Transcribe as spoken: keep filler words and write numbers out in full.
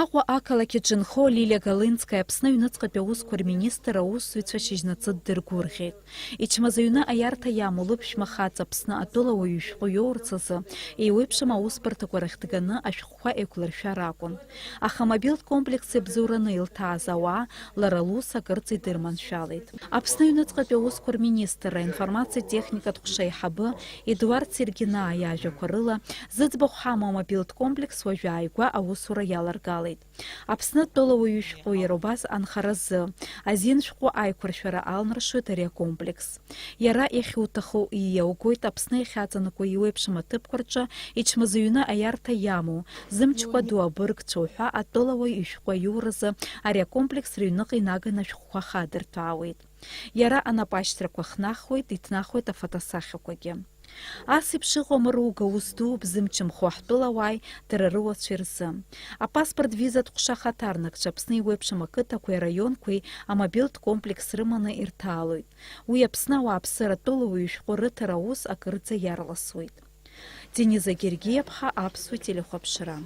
Аҟәа ақалақь аҿы инхо Лилиа Галинская Аԥсны аҩныҵҟатәи аусқәа рминистр аусзуҩцәа шьыжьнацы ддыргәырӷьеит. Ичмазаҩны аиарҭа иамоу лыԥшәма хаҵа Аԥсны атәыла уаҩы ишәҟәы иоурц азы еиуеиԥшым аусбарҭақәа рахь дганы ашәҟәқәа еиқәлыршәар акәын. Аха амобилтә комплекс иабзоураны илҭааз ауаа лара лус акырӡа идырманшәалеит. Аԥсны аҩныҵҟатәи аусқәа рминистрра аинформациатә техникатә ҟәша аиҳабы Едуард Сергинаа иажәақәа рыла, зыӡбахә ҳамоу амобилтә комплекс уажәы ааигәа аусура иаларгалеит. Аԥсны атәыла уаҩы шәҟәы иара убас анхаразы азин шәҟәы аиқәыршәара алнаршоит ари акомплекс. Иара иахьуҭаху ииаугоит Аԥсны иахьаҵанакуа еиуеиԥшым аҭыԥқәа рҿы ичмазаҩны аиарҭа иамоу, зымчқәа ду абыргцәа уҳәа атәыла уаҩы ишәҟәы аиуразы ари акомплекс рыҩныҟа инаганы ашәҟәқәа хадырҭәаауеит. Иара анапашьҭрақәа хнахуеит, иҭнахуеит афотосахьақәагьы. Ас еиԥш иҟоу амыруга ус дууп зымчымхо ҳтәылауааи дара рыуацәеи рзы. Апаспорт визатә ҟәша ахаҭарнакцәа Аԥсны еиуеиԥшым ақыҭақәеи араионқәеи амобилтә комплекс рыманы ирҭаалоит. Уи Аԥсны ауааԥсыра атәыла уаҩы шәҟәы рыҭара аус акырӡа иарласуеит. Дениза Гергиаԥҳа, Аԥсуа телехәаԥшра.